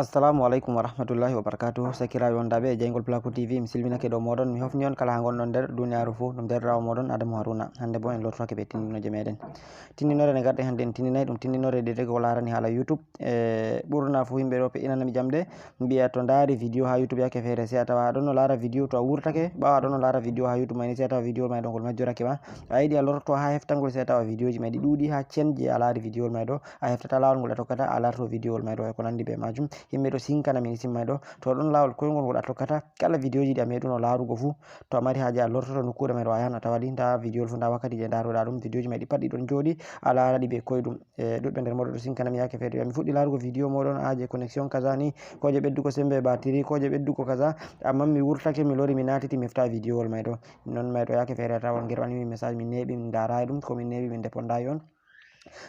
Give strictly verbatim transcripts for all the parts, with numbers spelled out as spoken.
Assalamu alaikum warahmatullahi wabarakatuh. Sakiraaɓe wondaaɓe e jeyngol Placo T V, mi silminake dow mooɗon. Mi hofni on kala haa ngonɗon nder duniyaaru fuu. Ɗum deerɗiraawo mooɗon Adamu Haruna. Hannde boo en lortoake bee tindinooje meeɗen. Tindinoore nde ngarɗen hannde, en tindinay ɗum tindinoore deydey ko laarani haala YouTube. E ɓurna fuu yimɓe ɗo pe'inana mi jamɗe, mbi'a to ndaari video haa YouTube yaake feere, sey a tawa a ɗon no laara video, to a wurtake, ɓaawo a ɗon no laara video haa YouTube may ni, sey a tawa video may ɗo ngol majjorake ma. A yiɗi a lorto haa heftangol, sey a tawa videoji may ɗi ɗuuɗi haa cenji a laari video may ɗo. A heftata laawol ngol a tokkata, a larto video may ɗo e ko nandi bee maajum. Yimɓe ɗo sinkana min sim may ɗo. To ɗon laawol koyngol ngol a tokkata, kala videoji ɗi a meeɗuno laarugo fuu, to a mari haaje a lortoto nokkuure may ɗo, a yahan a tawa ɗi, nda video fuu, nda wakkati je ndaroɗa ɗum, videoji may ɗi pat ɗi ɗon jooɗi, a laara ɗi bee koyɗum. E, ɗuɗɓe nder mooɗon ɗo sinkana mi yaake feere, mi fuɗɗi laarugo video mooɗon haa je connexion kaza ni, ko je ɓeddugo sembe batiri, ko je ɓeddugo kaza, ammaa mi wurtake, mi lori, mi naatiti, mi hefta video may ɗo. Non may ɗo yaake feere a tawa on ngir wani min message, min neeɓi, min ndaaraay ɗum, ko min neeɓi, min depondaay on.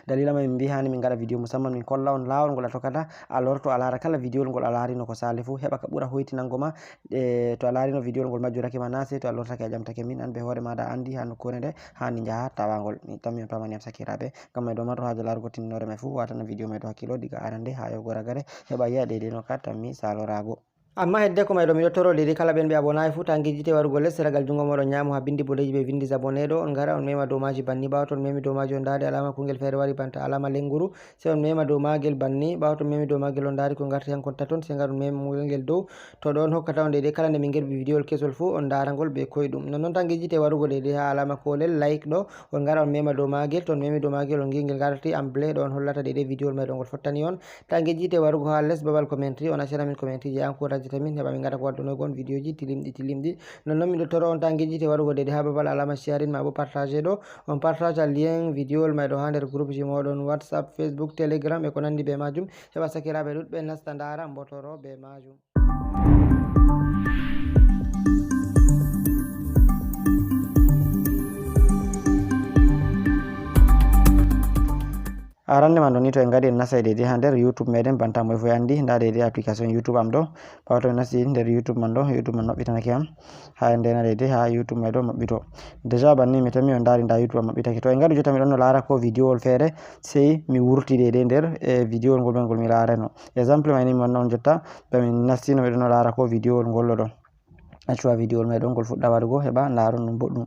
Dalila may min mbi haani min ngaɗa video, musamman min kolla on laawol ngol a tokkata, a lorto a laara kala video ngol a laarino ko saali fuu, heɓa ka ɓura hoytinango ma. E, to a laarino video ngol majjorake ma na, sey to a lortake a ƴamtake min, an bee hoore maaɗa a anndi haa nokkuure nde haani njaha tawangol. Mi tammi on paamani am sakiraaɓe, ngam may ɗo marɗo haaje laarugo tindinoore may fuu, waatana video may ɗo hakkilo diga arande haa yahugo ragare, heɓa yi'a deydey no ka tammi saaloraago. Ammaa heddeko may ɗo, miɗo toro deydey kala ɓen ɓe abonaay fuu, ta ngejjite warugo les seragal junngo mooɗon nyaamo haa binndi boɗeeji ɓe winndi s'abonner ɗo, on ngara on mema dow maaji banni. Ɓaawo to on memi dow maaji on ndaari alaama kungel feere wari banta alaama lennguru, sey on mema dow maagel banni. Ɓaawo to on memi dow maagel on ndaari ko ngarti hankon taton, sey ngar on mema ngel dow. To ɗo on hokkata on deydey kala nde min ngerɓi videowol kesol fuu, on ndaara ngol bee koyɗum. Nonnon ta ngejjite warugo deydey haa alaama koolel like ɗo, on ngara on mema dow maagel. To on memi dow maagel on ngi ngel ngarti en bleu ɗo on hollata deydey videowol may ɗo ngol fottani on. Ta ngejjite warugo haa les babal commentary, on accana min commentary je encourageta min heɓa min ngaɗa ko waddunoygo on videoji tilimɗi tilimɗi. Nonnon miɗo toro on ta ngejjite warugo deydey haa babal alaama sharing maa bo partage ɗo. On partage lien videowol may ɗo haa nder groupeji mooɗon WhatsApp, Facebook, Telegram e ko nandi bee maajum. Heɓa sakiraaɓe ɗuɗɓe nasta ndaara mbotoro bee maajum. Arande man ɗo ni, to en ngari en nasay deydey haa nder YouTube meɗen, banta moy fuu anndi, nda deydey application YouTube am ɗo. Ɓaawo to mi nasti nder YouTube man ɗo, YouTube man maɓɓitanake am. Haa nde na deydey haa YouTube may ɗo maɓɓito. Déjà banni mi tammi on ndaari nda YouTube am maɓɓitake. To en ngari jotta mi ɗon no laara ko videowol feere, sey mi wurti deydey nder, e, videowol ngol, ngol mi laarano. Exemple may ni mi wanna on jotta, ba mi nastino mi ɗon no laara ko videowol ngol ɗo. Accuwa videowol may ɗo ngol fuɗɗa warugo, heɓa ndaaron ɗum boɗɗum.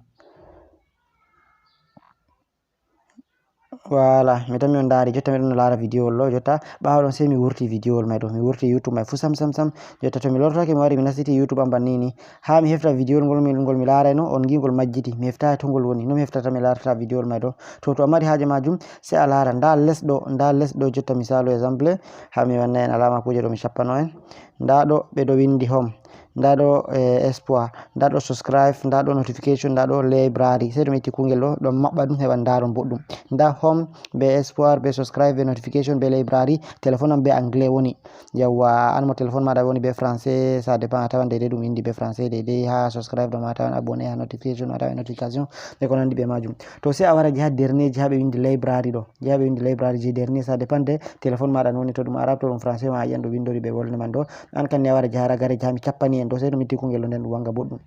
Voilà, mi tammi on ndaari, jotta mi ɗon no laara videowol ɗo, jotta ɓaawo ɗon sey mi wurti videowol may ɗo, mi wurti YouTube may fuu sam, sam, sam. Jotta to mi lortoke mi wari mi nastiti YouTube am banni ni, haa mi hefta videowol ngol mi, ngol mi laarayno, on ngi ngol majjiti, mi heftaay to ngol woni, no mi heftata mi laarata videowol may ɗo. To, to a mari haaje maajum, sey a laara, nda les ɗo, nda les ɗo, jotta misaalu exemple, haa mi wanna en alaama kuuje ɗo mi cappano en. Nda ɗo ɓe ɗo winndi home. Nda ɗo, eh, espoir. Nda ɗo subscribe. Nda ɗo notification. Nda ɗo library. Sey to mi itti kungel ɗo, ɗon maɓɓa ɗum heɓa ndaaron boɗɗum. Nda home, be espoir, be subscribe, be notification, be library. Téléphone am be anglais woni. Yawwa, an mo téléphone maaɗa woni be français, ça dépend, a tawan deydey ɗum winndi be français, deydey haa subscribe ɗo ma tawan abonné, haa notification ma tawan notification, e ko nandi be maajum. To sey a wara jiha dernier, jiha ɓe winndi library ɗo. Jiha ɓe winndi library je dernier, ça dépend de téléphone maaɗa no woni, to ɗum arabe, to ɗum français ma, a yi'an ɗo winndori ɓe wolde man ɗo. An kan ni a wara jiha ragare, jiha mi cappani en ɗo, sey to mi itti kungel ɗo nden ɗum wanga boɗɗum.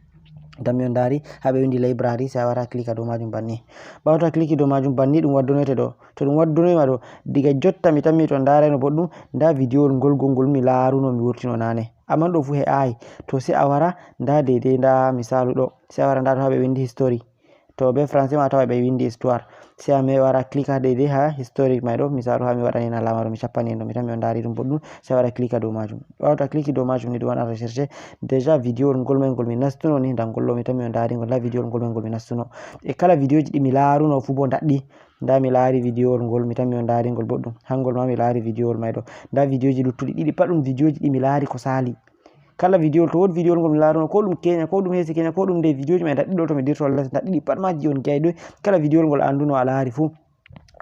Tammi on ndaari, haa ɓe winndi library, sey a wara a klika dow maajum banni. Ɓaawo to a kliki dow maajum banni, ɗum waddunoyte ɗo. To ɗum waddunoy ma ɗo, diga jotta mi tammi to ndaarayno boɗɗum, nda videowol ngol, ngol, ngol mi laaruno, mi wurtino naane. Amman ɗo fuu he'aay. To sey a wara, nda deydey, nda misaalu ɗo. Sey a wara nda ɗo haa ɓe winndi history. To be français ma a tawa ɓe winndi histoire. Sey a me wara klika deydey haa historique may ɗo. Misaalu haa mi waɗani en alaama ɗo, mi cappani en ɗo, mi tammi on ndaari ɗum boɗɗum. Sey a wara klika dow maajum. Ɓaawo to a kliki dow maajum ni ɗum waɗan recherche. Déjà videowol ngol may ngol mi nastuno ni, nda ngol ɗo mi tammi on ndaari ngol. Nda videowol ngol may ngol mi nastuno. E kala videoji ɗi mi laaruno fuu bo ndaɗɗi. Nda mi laari videowol ngol, mi tammi on ndaari ngol boɗɗum. Hangol ma mi laari videowol may ɗo. Nda videoji luttuɗi ɗiɗi pat ɗum videoji ɗi mi laari ko saali. Kala videowol, to woodi videowol ngol mi laaruno, ko ɗum Kenya, ko ɗum heesi Kenya, ko ɗum ndey, videoji may ndaɗɗi ɗo to mi dirto les, ndaɗɗi ɗi pat maaji on jeyɗo. Kala videowol ngol a annduno a laari fuu.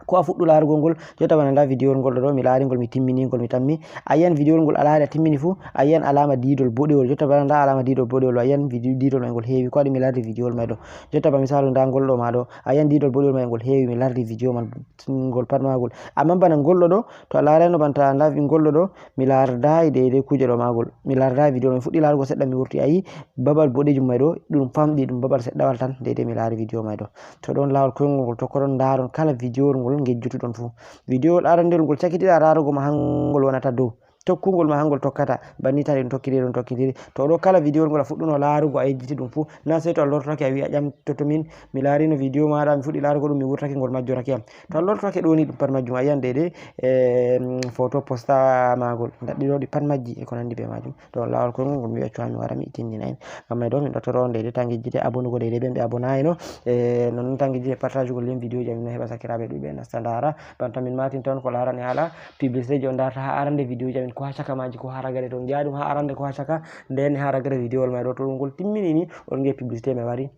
Ko a fuɗɗu laarugol ngol, jotta bana nda videowol ngol ɗo, ɗo mi laari ngol, mi timmini ngol, mi tammi. A yi'an videowol ngol a laari a timmini fuu, a yi'an alaama diidol boɗewol. Jotta bana nda alaama diidol boɗewol, a yi'an vide-, diidol may ngol heewi. Ko waɗi mi lardi videowol may ɗo. Jotta ba misaalu nda ngol ɗo ma ɗo, a yi'an diidol boɗewol may ngol heewi, mi lardi video man ngol pat maagol. Amman bana ngol ɗo ɗo, to a laarayno banta nda ngol ɗo ɗo, mi lardaay deydey kuuje ɗo maagol. Mi lardaay video, mi fuɗɗi laarugo seɗɗa, mi wurti, a yi babal boɗejum may ɗo, ɗum famɗi, ɗum babal seɗɗawal tan, deydey mi laari video may ɗo. To ɗon laawol koyngol ngol tokkoɗon, ndaaron kala videowol ngol ngejjutuɗon fuu. Videowol arandeewol ngol cakitiɗa laarugo ma, hangol wonata dow. tokkugol ma hangol tokkata, banni tati ɗum tokkidiri, ɗum tokkidiri. To ɗo kala video ngol a fuɗɗuno laarugo a yejjiti ɗum fuu, na sey to a lortoke a wi'a ƴamtoto min, mi laarino video maaɗa, mi fuɗɗi laarugo ɗum, mi wurtake ngol majjorake am. To a lortoke ɗo ni ɗum pat majjum a yi'an deydey, e, mm, photo posta maagol, ndaɗɗi ɗo ɗi pat majji e ko nandi be majum. To on laawol koyngol ngol mi wi'a cuwa mi wara mi tindina en. Ngam may ɗo min ɗo toro on deydey tangejjite abonugo deydey ɓen ɓe abonayno. E, non non tangejjite partagugol lien videoji amin no heɓa sakiraaɓe ɗuɗɓe nasta ndaara. Banta min matinta on ko laarani haala publicité ji on ndarta ha arande videoji amin ko ha caka maji ko ha ragare to on ngi'a ɗum ha arande ko ha caka nden ha ragare videowol may ɗo to ɗum ngol timmini ni on ngi'a publicité may wari.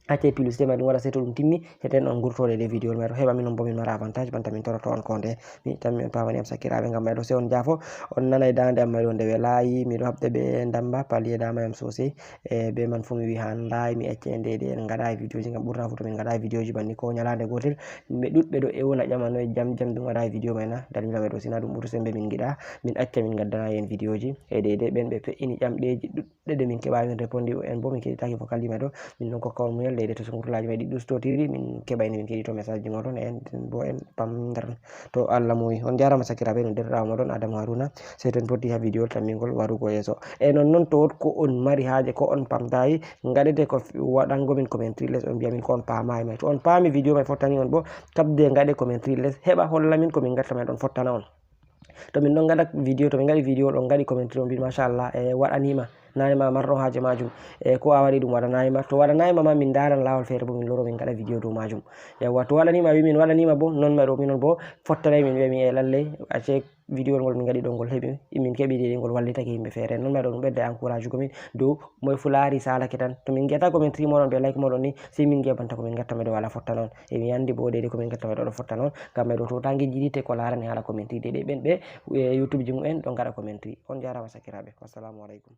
Acce publicité may ɗum waɗa sey to ɗum timmi heten on gurtode de videowol may ɗo heɓa min on bo min mara avantage banta min toroto on ko nde mi tammi on pamani am sakiraaɓe ngam may ɗo sey on jaafo on nanay dande am may ɗo nde welaayi miɗo haɓde ɓe ndamba paliye dama am sosey. E be man fuu mi wi'i handay mi acca en deydey en ngaɗa videoji ngam ɓurna fuu to min ngaɗa videoji banni ko ñalande gotel. Yimɓe ɗuɗɓe ɗo ewna ƴama noye jam jam ɗum waɗa video may na dalila may ɗo sina ɗum ɓuri sembe min ngiɗa min acca min ngaddana en videoji e deydey ɓen ɓe fe'ini ƴamɗeji ɗuɗɗe ɗe min keɓa min répondi en bo min keɗitaki vocalji may ɗo min ɗon kokka on muñal deydey to sungurlaji may ɗi ɗustotiri min keɓa ene min keɗito message ji moɗon en bo en pamdaran. To Allah muyi on jarama sakiraaɓe ɗum derɗirawo moɗon Adamu Haruna. Sey to en potti ha video tammingol warugo yeeso. E non non to wot ko on mari haaje ko on pamtayi ngaɗete ko waɗango min commentary les on mbi'a min ko on paamayi may. To on paami video may fottani on bo kabde ngaɗe commentary les heɓa holla min ko min gatta may ɗon fottana on. To min ɗon ngaɗa video to min ngaɗi video ɗon ngaɗi commentary on mbi machallah e waɗanima nane ma marɗo haaje majum. E ko a waɗi ɗum waɗanayima to waɗanayima ma min ndaran lawol feere bo min loro min ngaɗa video dow majum. Yawwa to waɗanima a wi min waɗanima bo non ma ɗo minon bo fottanay min wiya mi e lalle a ce video ngol min ngaɗi ɗo ngol heɓi min keɓi ɗiɗi ngol wallitake yimɓe feere non ma ɗo ɗum ɓedda encourage ko min dow moye fu laari salake tan to min ngiyata commentary moɗon ɓe like moɗon ni sey min ngiya banta ko min gatta ma ɗo wala fotta noon. E mi andi bo deydey ko min gatta ma ɗo ɗo fotta noon ngam ma ɗo to tangi jiɗite ko laarani haala commentary deydey ɓen ɓe e youtube ji mumen ɗo ngaɗa commentary on jarama sakiraɓe wassalamu aleykum.